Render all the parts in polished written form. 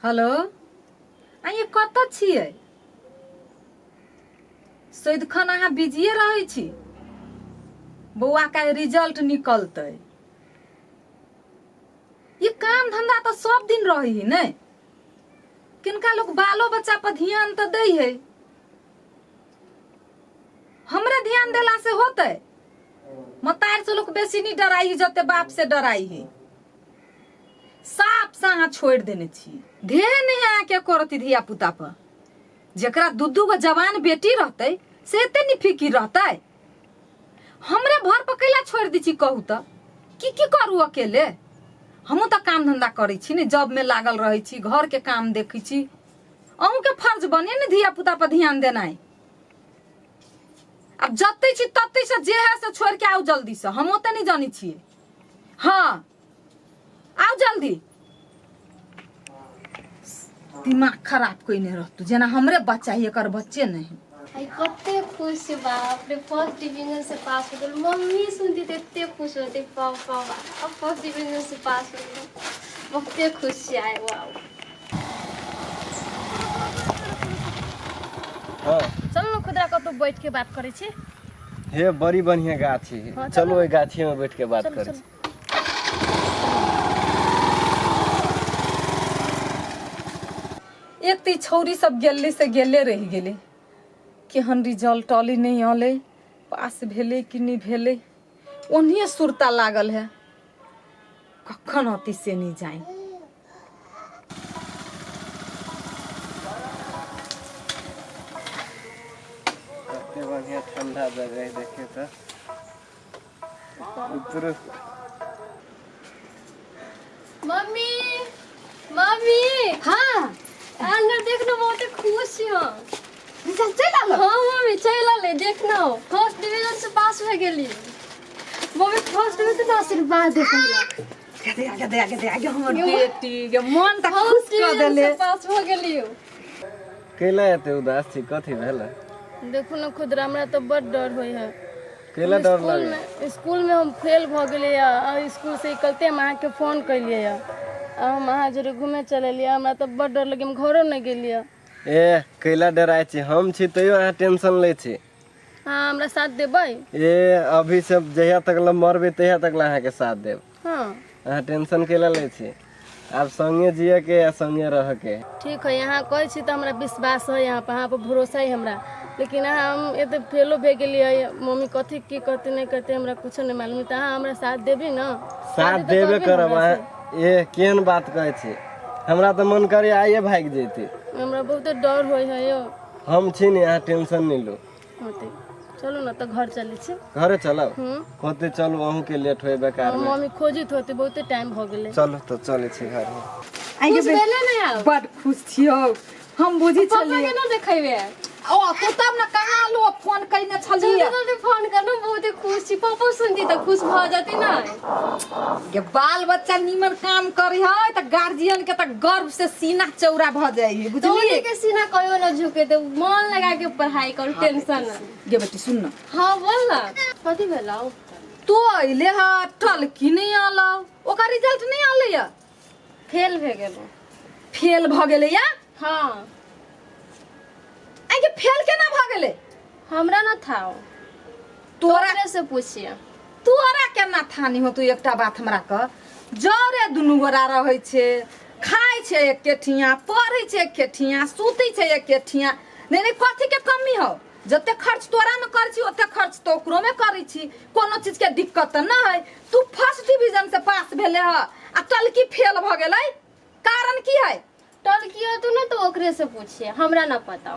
Hello, आइए कतऽ छियै? सदिखन अहाँ बिजिए रहै छी। बौआ के रिजल्ट निकलतै। ई काम धंधा तऽ सब दिन रहै है ने, किनका लोक बालो बच्चा पर ध्यान तऽ दै है। हमरे ध्यान देला से होतै? मतार से लोक बेसी नहीं डराई है जते बाप से डराई है। साफ से अहाँ छोड़ि देने छी, ध्यान नहीं अहाँके करती धिया पुता पर। जकरा दू दू गो जवान बेटी रहतै से एते नहीं फिकिर रहतै। हमरे भर पर कैला छोड़ि दै छी कहू तऽ? की की करू अकेले? हमहूँ तऽ काम धंधा करै छी ने, जॉब में लागल रहै छी, घर के काम देखै छी। अहूँके फर्ज बने ने धिया पुता पर ध्यान देनाइ। आब जते छी तते से जे है से छोड़ के आउ जल्दी से, हम ओते नहीं जानी छियै। हाँ आउ जल्दी। दिमाग खराब कइने रहतू, जेना हमरे बच्चा है, एकर बच्चे नहीं। आई कते खुश छै, बाप रे, फर्स्ट डिवीजन से पास हो गेल। मम्मी सुनती तऽ एते खुश होती। पापा अब फर्स्ट डिवीजन से पास हो गेल, बहुते खुश छै आइ। वाओ। हाँ। चलू ने खुदरा, कतौ बैठ के बात करै छी। हे, बड़ी बढ़िया गाछी है। हाँ, चलो चलो। ओहि गाछी में बैठ के बात चलो, करै चलो। छी। एक तऽ ई छौरी सब गेले से गेले रहि गेलै। केहन रिजल्ट अलै नहि अलै, पास भेलै कि नहि भेलै, ओन्हिए सुरता लागल है। कखन अती से नहि जानि। कते बढ़िया ठंडा जगह है, देखे तऽ उतरो। Mummy, mummy. हाँ। अंदर देख न, बहुत खुश छी हम। रिजल्ट चलि आयल? हाँ मम्मी, चलि एलै। देख न, फर्स्ट डिवीजन से पास भए गेली मम्मी। फर्स्ट डिवीजन आशीर्वाद दे पहिला। आगे आगे दे, आगे दे, आगे। हमर बेटी के मन तऽ खुश फर्स्ट कऽ डिवीजन देले। से पास भऽ गेली। कैला एते उदास छी? कथी भेल? देखू ने खुदरा, हमरा तऽ बड डर होइ है। कैला डर स्कूल लागे? में, स्कूल में हम फेल भऽ गेलियै आ स्कूल से निकलते हम अहाँके फोन केलियै आ हम अहाँ जोरे घूमे चल एलियै। हमरा तऽ बड डर लगे, हम घरो नहि गेलियै। ए, कैला डराइ छी? हम छी तैयो अहाँ टेंशन लै छी। अहाँ हमरा साथ देबै? ए, अभी से जहिया तक ला मरबै तहिया तक ला अहाँके साथ देब। अहाँ टेंशन कैला लै छी? आब संगे जिए के आ संगे रह के। ठीक है, अहाँ कहै छी तऽ हमरा विश्वास है यहाँ पर, अहाँ पर भरोसा है हमरा। लेकिन अहाँ, हम एते फेलो भए गेलियै, मम्मी कथी की कहते नहि कहते हमरा कुछो नहि मालूम। तऽ अहाँ हमरा साथ देबै ने? साथ तऽ देबे करबै ने करब। हमरा अहाँ ए केहन बात कहै छी? हमरा तऽ मन करे आइए भागि जैती। हमरा बहुते डर होइ है यौ। हम छी ने, अहाँ टेंशन नहि लू। होते, चलू ने तऽ घर चलै छी। घरे चलब? हूँ। होते, चलू, अहूँके लेट होय बेकार में। मम्मी खोजित होते, बहुते टाइम भऽ गेलै। चलू तऽ, चलै छी घर। आइ खुश भेलै ने आब? बड खुश छियौ हम, बुझी पापा छलियै। के ना देखेबै? ओ तू तब ने कहाँ लो फोन कयने छलियै। जल्दी जल्दी फोन करना, बहुते खुश छी। पापा सुनती तऽ खुश भऽ जेती ना। के बाल बच्चा नीमन काम करे है तऽ गार्जियन के तऽ गर्व से सीना चौड़ा भऽ जाइ है, तो बुझलियै? के सीना कहियो ना झुके दे। मन लगा के पढ़ाई करू, टेंशन ना। गे बेटी, सुन न। हाँ, बोल ना, कथी भेलौ? तो अइले ह, टलकी नहि आलौ, ओकर रिजल्ट नहि आलै या? फेल भए गेलौ। फेल भऽ गेलै या? हाँ। आइ के फेल केना भऽ गेलै? हमरा ना था। तोरा तोरे से पूछिए। तोरा केना थानी हो? तू एकटा बात हमरा कह, जरे दुनू गोरा रहै छै, खाइ छै एके ठिया, पढ़ै छै एके ठिया, सुतै छै एके ठिया, नहि नहि कथी के कमी हो? जते खर्च तोरा में करै छी ओते खर्च तो ओकरो में करै छी, कोनो चीज के दिक्कत तऽ नहि है। तू फर्स्ट डिवीजन से पास भेले ह आ टलकी फेल भऽ गेलै, कारण की है? टलकी तू ना तो ओकरे से पूछिए, हमरा ना पता।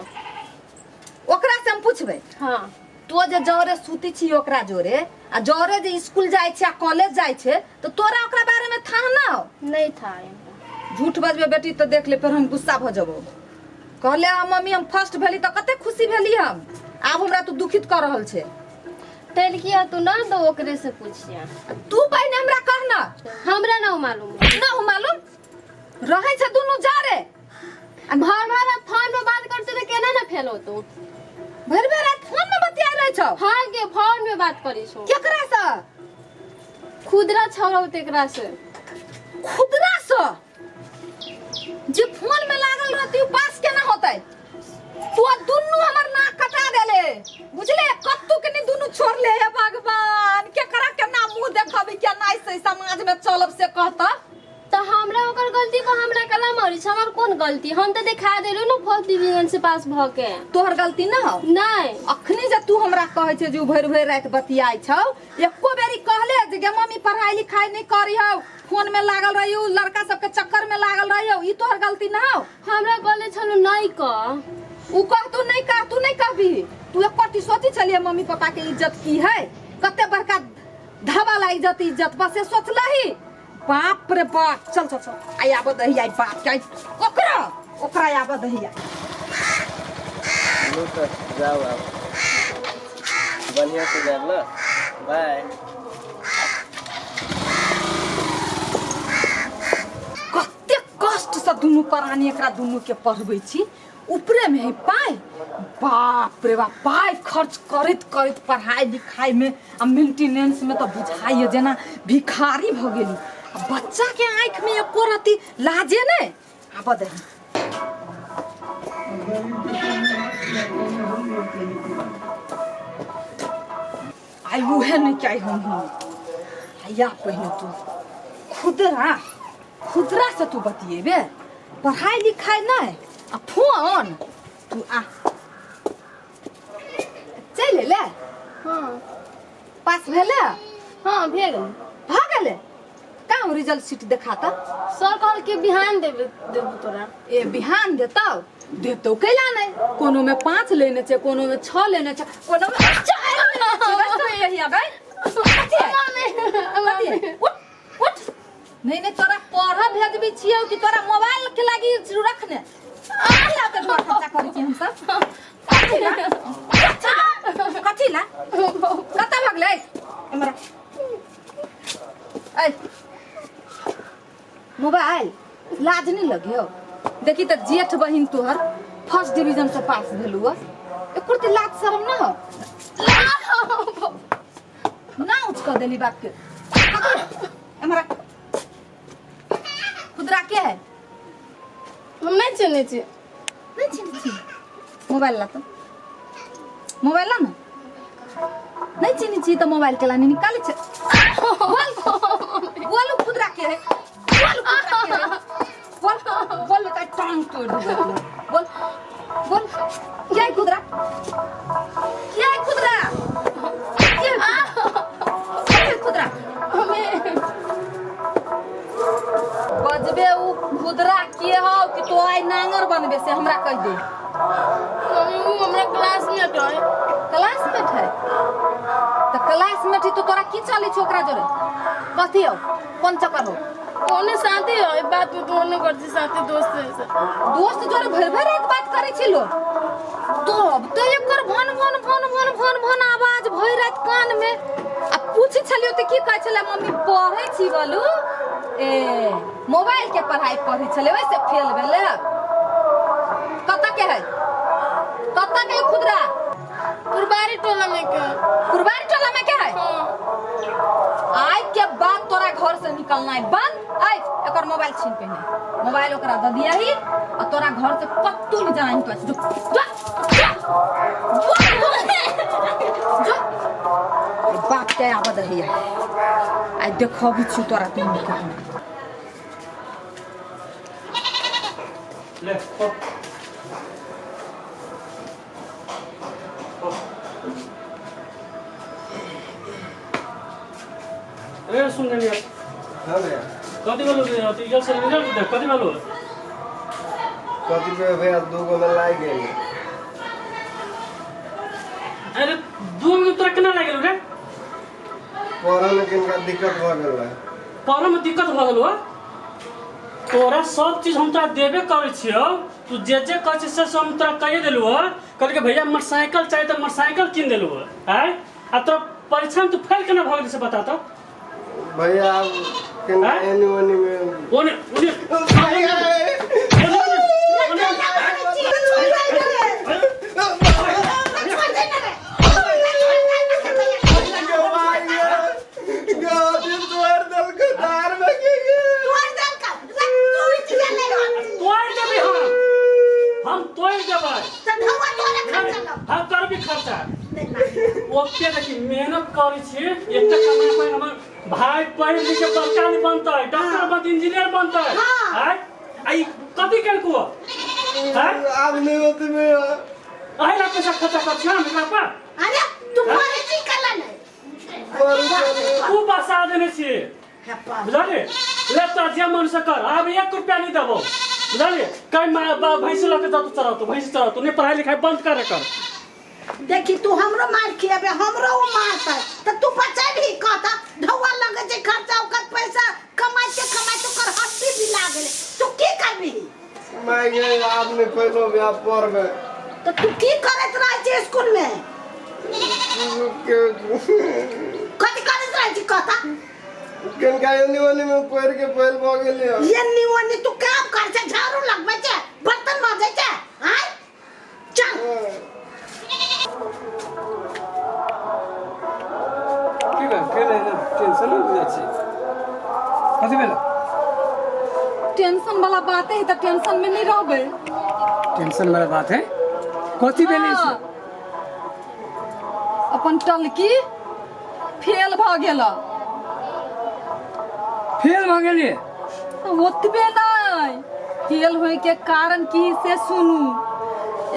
ओकरा से हम पूछबै? हाँ। तो जे जरे सुती छी ओकरा जोरे आ जरे जे स्कूल जाइ छै आ कॉलेज जाइ छै तऽ तोरा ओकरा बारे में थाह ना हो? नहीं था। झूठ बजबे बेटी तऽ देख ले, फेर हम गुस्सा भऽ जेबो। कहले हम मम्मी हम फर्स्ट भेली तऽ कते खुशी भेली हम, आब हमरा तू दुखित कऽ रहल छै। टलकी तू ना तो ओकरे से पूछिए। तू पहिने हमरा कह ना। हमरा ना मालूम। ना हो मालूम? रहै छै दुनू जारे। भर भर रात फोन में बात करते तो केना ना फेल होतो? भरि भरि रात फोन में बतिया रहै छौ? हाँ गे, फोन में बात करी छो। केकरा से? खुदरा छौड़ा तेकरा से। खुदरा से जे फोन कहता। तो हमरा ओकर गलती पर हमरा कला मारी छै, हमर कोन गलती? हम तो दिखा देलु न फर्स्ट डिवीजन से पास भ के। तोहर गलती न हौ? नहीं। अखनी जे तू हमरा कहै छै जे भरि भरि राति बतियाइ छौ, एको बेरी कहले जे गे मम्मी पढ़ाई लिखाई नहीं करी हौ, फोन में लागल रहियो, लड़का सबके चक्कर में लागल रहियो, ई तोहर गलती न हौ? हमरा कहले छलु नहीं कह। उ कह तू नहीं कह, तू नहीं कहबी। तू एक बार सोची छलिए मम्मी पापा के इज्जत की है, कते बड़का धावा लागि जत इज्जत, बस से सोचलही। बाप रे बाप, चल चल चल आई आब दही आई बाप के ओकरा ओकरा आब दही आई। लो तो जाओ आप बढ़िया से जाओ ना, बाय। कते कष्ट से दुनू प्राणी एकरा दुनू के पढ़बै छी, ऊपरे में है पाई। बाप रे बाप, पाई खर्च करैत करैत पढ़ाई लिखाई में आ मेंटेनेंस में तो बुझाइए जेना भिखारी भ गेली। आ बच्चा के आँख में एको रति लाजे नहीं। आब दही आई उहे नहीं क्या हम या पहिने तू खुदरा खुदरा से तू बतिएबे, पढ़ाई लिखाई नहीं आ फोन तू आ चल ले। हाँ पास भेले? हाँ भे गेल। भ गेले? कहाँ रिजल्ट शीट देखाता? सर कहल कि बिहान देबे देबू तोरा। ए बिहान देतौ? देतौ कैला नहीं, कोनो में 5 लेने छै, कोनो में 6 लेने छै, कोनो में 4 लेने छै। बस तो यही आ गई। कथी है? कथी है? उठ उठ। नहीं नहीं तोरा पढ़ भेजबी छियौ कि तोरा मोबाइल के लागी रखने? कथी ला के घर खर्चा करै छी हम सब? कथी ला? कथी ला? कतऽ भगलै? हमरा ऐ मोबाइल लाज नहीं लगियो? देखी त जेठ बहिन तोहर फर्स्ट डिवीजन से पास भेलु ह, एको रत्ती लाज शरम न हो? ना उच क देली बाप के। हमरा खुदरा के है? हम नहीं चिन्है छी। नहीं चिन्है छी? मोबाइल ला तो, मोबाइल ला ना। नहीं चिन्है छी तो मोबाइल के लानी निकालै छै। बोल बोल खुदरा के है, बोल खुदरा के है, बोल बोल बेटा टांग तोड़ देबै। बोल बोल क्या है खुदरा? क्या है खुदरा? क्या है खुदरा? बजबे उ खुदरा के हौ कि तो आइ नांगर बनबे से हमरा कह दे। मम्मी उ हमरा क्लासमेट है। क्लासमेट है? त क्लासमेट है तो तोरा की चलै छौ ओकरा जोरे? कथी हौ, कोन चक्कर हौ? ओने साथी है, बात उत ओने कर छी, साथी दोस्त है से। दोस्त जोरे भरि भरि राति बात करै छी लोग। तब तो एकर भन भन भन भन भन भन आवाज भरि राति कान में। आ पूछै छलियो त की कहै छलै मम्मी पढ़ै छी बोलू? ए मोबाइल के पढ़ाई पढ़ै छलै ओइसे फेल भेलै। कतऽ के है? कतऽ के खुदरा? कुरबारी टोला में के। कुरबारी टोला में के है? हाँ। आइ के बाद तोरा घर से निकलना है बंद। आइ एकर मोबाइल छीन पहिने मोबाइल ओकरा दऽ दियही आ तोरा घर से कत्तू नहीं जाना तो जो जो जो बाप के आबऽ दही आइ देखबी छी तोरा दुनू के हम। ले पक। ए सुन ले हाँ भैया। कति बेलो अथी रिजल्ट से रिजल्ट देख कति बेलो? कथी पे भैया? 2 गो में लाग गेल। अरे 2 में तोरा केना लागि गेल रे? पढ़े में किनका दिक्कत भ गेल है। पढ़े में दिक्कत भ गेल हो? तोरा सब चीज हम तोरा देबे करै छियौ, तू जे जे कहै छी से सब हम तोरा कहिए देलु हो। कहलकै भैया मोटरसाइकिल चाही त मोटरसाइकिल किन देलु हो। आँय आ तोरा परीक्षा में तू फेल केना भ गेली से बता त। भैया केना एनी ओनी में ओने ओने तोड़ देबै हम तोड़ देबै। हम करबी खर्चा ओते। देखी मेहनत करै छी एकटा कमाइ पाइ हमर भाई पढ़ लिख के बड़का आदमी बनतै, डॉक्टर बनतै, इंजीनियर बनतै। हाँ। आय आ ई कथी केलकौ आय? आब नहीं होते भैया। अहि ला पैसा खर्चा कर छियै हम एकरा पर? अरे तू पढ़ै छी कला नहीं? तू बसा देने छियै, बुझलियै? ले तोरा जे मन से कर, आब 1 रुपया नहीं देबौ, बुझलियै? कहीं माँ बाप भैंस लऽ के जातू चरातू, भैंस चरातू, नहीं पढ़ाई लिखाई बंद करे कर। देखी तू हमरो मार खियाबे, हमरो उ मारतै त तू बचेबही कहता? ढौआ लगे छै खर्चा, ओकर पैसा कमाइते कमाइते ओकर हड्डी भी लागल, तू की करबिही? माय गे, आब नहीं फैलो बे, आब पढ़बे। त तू की करैत रहै छी स्कूल में? कथी करैत रहै छी कहता? कनका एनी ओनी में पढ़ के फेल भ गेलियै। एनी ओनी तू काम कर छै, झाड़ू लगबै छै, बर्तन माजै छै, आय चल। की भेल? केले ने टेंशन हो जाइ छै, कथी भेल? टेंशन वाला बात है तऽ टेंशन में नहीं रहबै। टेंशन वाला बात है? कथी भेलै से? हाँ। अपन टलकी फेल भऽ गेल। फेल भऽ गेलियै? ओतबे नहि, फेल होय के कारण की से सुनू।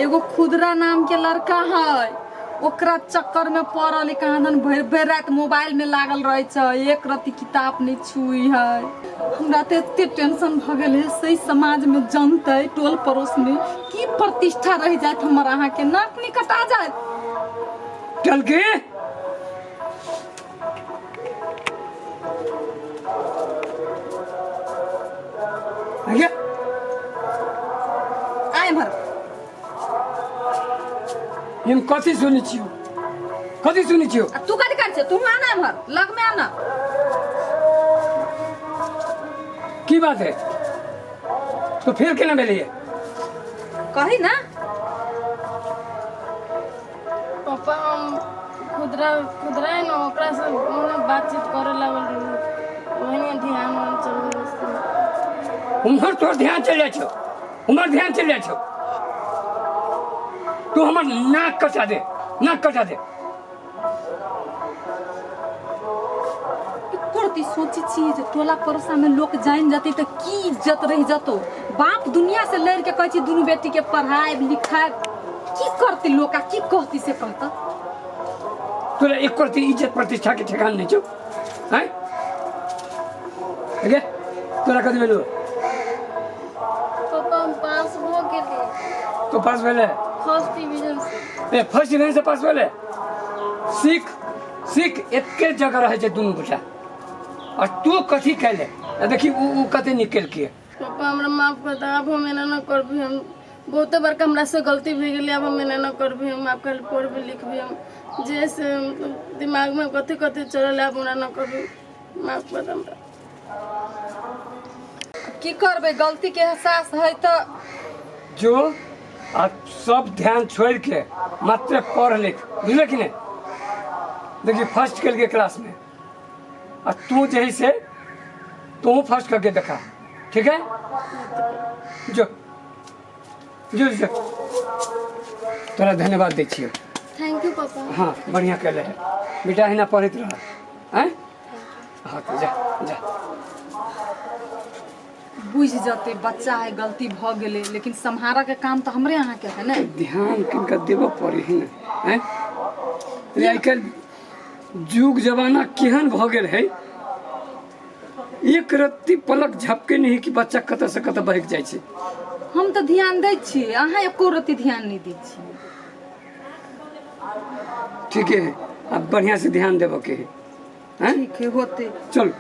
एगो खुदरा नाम के लड़का है, ओकरा चक्कर में पड़ल कहाँ दन भरि भरि राति मोबाइल में लागल रहे छै, एक रत्ती किताब नहीं छुई है। हमरा तऽ एते टेंशन भऽ गेल है, सही समाज में जनतै, टोल पड़ोस में की प्रतिष्ठा रहि जायत हमर, अहाँके नाक नहीं कटा जायत? टलकी, आगे आय एम्हर। हम कथी सुनै छियौ? कथी सुनै छियौ? आ तू कथी करै छै? तू आना एम्हर, लग में आना। की बात है? तो फेर केना भेलैया? कही ना। पापा, हम खुदरा खुदरा है ना, ओकरा से मने बातचीत करे लागल रही, ओहिने ध्यान मन चल गेल। उम्हर तोर ध्यान चलि जाइ छौ, उम्हर ध्यान चलि जाइ छौ। तू हमर नाक कटा दे, नाक कटा दे। एको सोची छी जे टोला पड़ोसा में लोक जान जतै तऽ की इज्जत रहि जतौ? बाप दुनिया से लड़ि के कहै छी दुनू बेटी के पढ़ायब लिखायब, की करतै लोक आ की कहती से कहता? तोरा एक रत्ती इज्जत प्रतिष्ठा के ठेकान नहीं छौ? हैं गे, तोरा कथी भेलौ? पापा, हम पास भऽ गेली। तू पास भेले? फर्स्ट डिवीजन से। ए, फर्स्ट डिवीजन से पास भेले? सीख सीख, एके जगह रहै छै दुनू गोटा, आ तू कथी कैले? आ देखी उ उ कते नीक केलकै। पापा, हमरा माफ कर दे, आब हम एना न करबी। हम बहुते बड़का हमरा से गलती भए गेलै, आब हम एना न करबी। हम आब खाली पढ़बी लिखबी। हम जे से मतलब दिमाग में कथी कथी चलल, आब हमरा न करबी। माफ कर दे हमरा। की करबै, गलती के एहसास है तऽ जो आ सब ध्यान छोड़ के मात्र पढ़ लिख, बुझले कि नहीं? देखिए फर्स्ट केलकै क्लास में, आ तू जे है से तू फर्स्ट करके देखा, ठीक है? जो जो जो, तोरा धन्यवाद दै छियौ। Thank you पापा। हाँ, बढ़िया कैले है बेटा, एहिना पढ़ैत रह। आँय, हाँ, तऽ जा जा। बुझि जतै, बच्चा है, गलती भऽ गेलै, लेकिन सम्हारऽ के काम तऽ हमरे अहाँके है ने। ध्यान किनका देबऽ पड़े है ने? आँय रे, आइ काल्हि युग जमाना केहन भऽ गेल है, एक रत्ती पलक झपके नहीं कि बच्चा कतऽ से कतऽ बहकि जाइ छै। हम तऽ ध्यान दै छियै, अहाँ एको रत्ती ध्यान नहि दै छियै। ठीके है, अब बढ़िया से ध्यान देबऽ के है। आँय? ठीक है, होतै। चल।